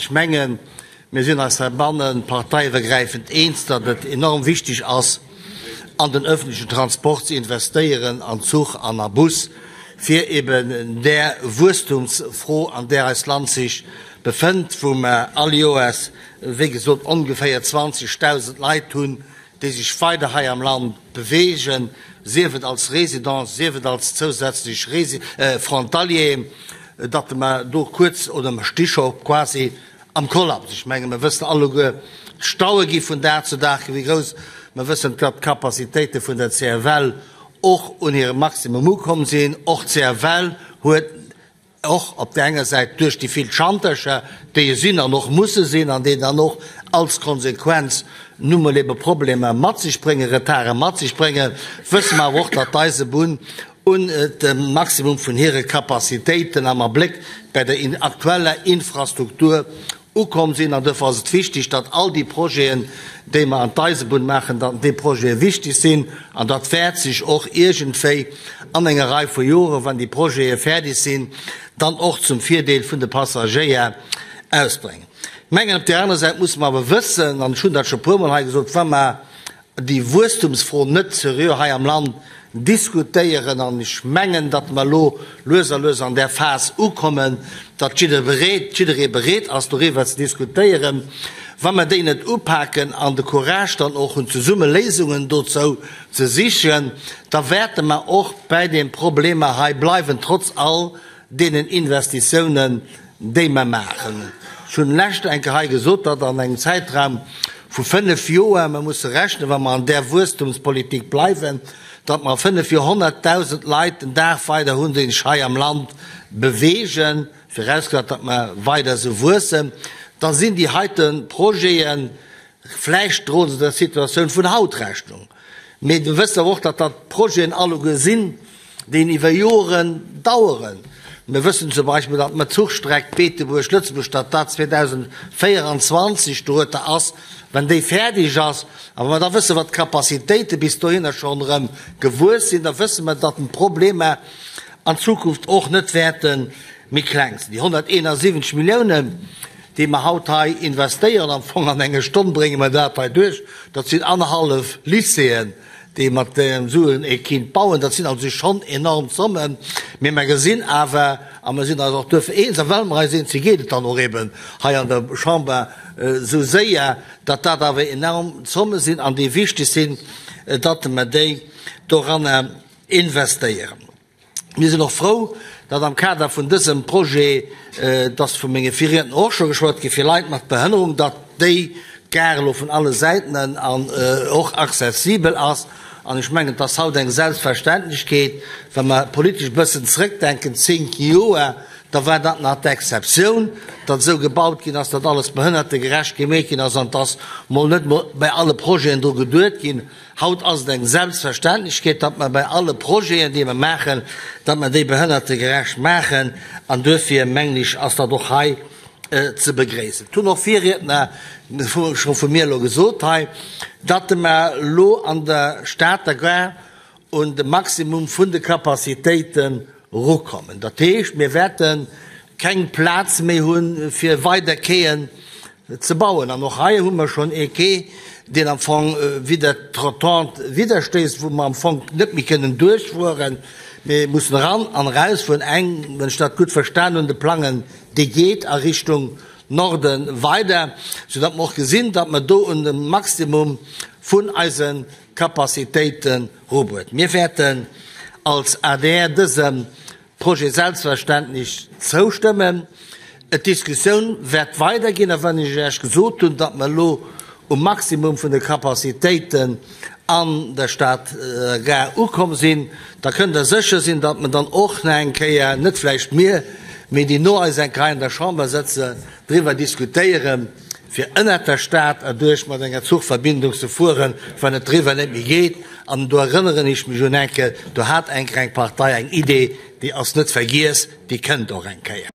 Ech mengen, mir sinn eis heibanne parteiiwwergräifend eens, datt et enorm wichteg ass, an den öffentlichen Transport ze investéieren, an Zuch an a Bus, fir eben där Wuesstumsfro, an där eist Land sech befënnt, wou mer all Joers, wéi gesot, ongeféier 20.000 Leit hunn, déi sech weider hei am Land beweegen, sief et als Résident, sief et als zousätzlech Frontalier, datt mer do kuerz oder mer sti scho quasi am Kollaps. Ech menge mer wëssen alleguer, d'Staue gi vun Dag zu Dag méi grouss. Mer wëssen, datt d'Capacitéite vun der CFL och un hirem Maximum ukomm sinn. Och d'CFL huet och op där enger Säit duerch déi vill Schantercher, déi e sinn an och musse sinn an déi dann och als Konsequenz nu mol ebe Problemer mat sech bréngen, Retarde mat sech bréngen, wësse mer awer och, datt d'Eisebunn un dem Maximum vun hire Capacitéiten am Abléck bei der aktueller Infrastruktur ukomm sinn. An duerfir ass et wichtig, datt all déi Projeten, déi mer an d'Eisebunn maachen, datt déi Projete wichtig sinn. An dat wäert sech och iergendwéi an enger Rei vu Joren, wann déi Projete fäerdeg sinn, dann och zum Virdeel vun de Passagéier ausbréngen. Ech mengen, op där anerer Säit musse mer awer wëssen, an ech hunn dat scho e puermol hei gesot, wa mer déi Wuesstumsfro net seriö hei am Land diskutéieren, an ech mengen, datt mer elo lues a lues an där Phas ukommen, datt jidderee bereet ass, doriwwer ze diskutéieren, wa mer déi net upaken an de Courage dann och hunn, zesumme Léisungen dozou ze sichen, da wäerte mer och bäi de Problemer hei bleiwen, trotz all deenen Investitiounen, déi mer maachen. Ech hunn lech eng Kéier hei gesot, datt an engem Zäitraum vu fënnf Joer, mer musse rechnen, wa mer an där Wuesstumspolitik bleiwen, datt mer a fënnf Joer 100.000 Leit den Dag weider hunn, déi sech hei am Land bewegen, virausgesat, datt mer weider esou wuessen, da sinn déi heite Projeten, vläicht droen se der Situatioun vun haut Rechnung, mee mir wëssen awer och, datt dat Projeten alleguer sinn, deen iwwer Joren daueren. Mir wëssen zum Beispill, datt mer d'Zuchstreck Beetebuerg-Lëtzebuerg, datt dat 2024 dorueter ass, wann déi fäerdeg ass. A wa mer da wëssen, wat d'Capacitéite bis dohinner schonn erëm gewuess sinn, da wësse mer, datt d'Problemer an Zukunft och net wäerte méi kleng sinn. Déi 171 Milliounen, déi mer haut hei investéieren, am Fong an enger Stonn brénge mer dat hei duerch, dat sinn annerhallef Lycéeën, déi mat deem Suen ee kinnt bauen. Dat sinn also schonn enorm Zommen. Mee mer gesinn awer, a mer sinn eis och duerfir eens, a well mer eis eens sinn, geet et dann och eben hei an der Chamber esou séier, datt dat awer enorm Zomme sinn an déi wichteg sinn, datt mer déi doranner investéieren. Mir sinn och frou, datt am Kader vun dësem Projet, et ass vu menge Virriedner och scho geschwat ginn, fir Leit mat Behënnerung, datt déi Gare elo vun alle Säiten an och accessibel ass. An ech mengen, et ass haut eng Selbstverständlechkeet, wa mer politesch e bëssen zrëckdenken, zéng Joer, da war dat nach d'Exceptioun, datt esou gebaut ginn ass, datt alles behënnertegerecht gemeet ginn ass an et ass mol net mol bei alle Projeten dru geduet ginn. Haut ass et eng Selbstverständlechkeet, datt mer bei alle Projeten, déi mer maachen, datt mer déi behënnertegerecht maachen. An duerfir, mengen ech, ass dat och hei ze begréissen. Et hunn och Virriedner scho vu mir elo gesot hei, datt mer elo an der Stater Gare un de Maximum vun de Capacitéiten erukommen. Dat heescht, mir wäerte keng Plaz méi hu fir weider Quaien ze bauen. An och hei hu mer schonn ee Quai, deen am Fong widder d'Rotonde widderstéisst, wou mer am Fong net méi kënnen duerchfueren, mee mussen eran an erausfueren. Eng, wann ech dat gutt verstan hunn, de Plangen, dee geet a Richtung Norde weider, soudatt mer och gesinn, datt mer do un de Maximum vun eise Capacitéite erubuert. Mir wäerten als adr dësem Projet selbstverständlech zoustëmmen. D'Diskussioun wäert weiderginn. A wann ech Iech gesot hunn, datt mer elo um Maximum vun de Capacitéiten an der Stad Gare ukomm sinn, da kënnt Der sécher sinn, datt mer dann och nach eng Kéier, net vläicht mir, mee déi no eis eng Kéier hei an der Chamber sëtzen, driwwer diskutéieren, fir ënnert der Stad erduerch mat enger Zuchverbindung ze fueren, wann et driwwer net méi geet. An do erënneren ech mech un eng Kéier, do hat eng Kéier eng Partei eng Idee, déi ass net vergiess, déi kënnt och eng Kéier.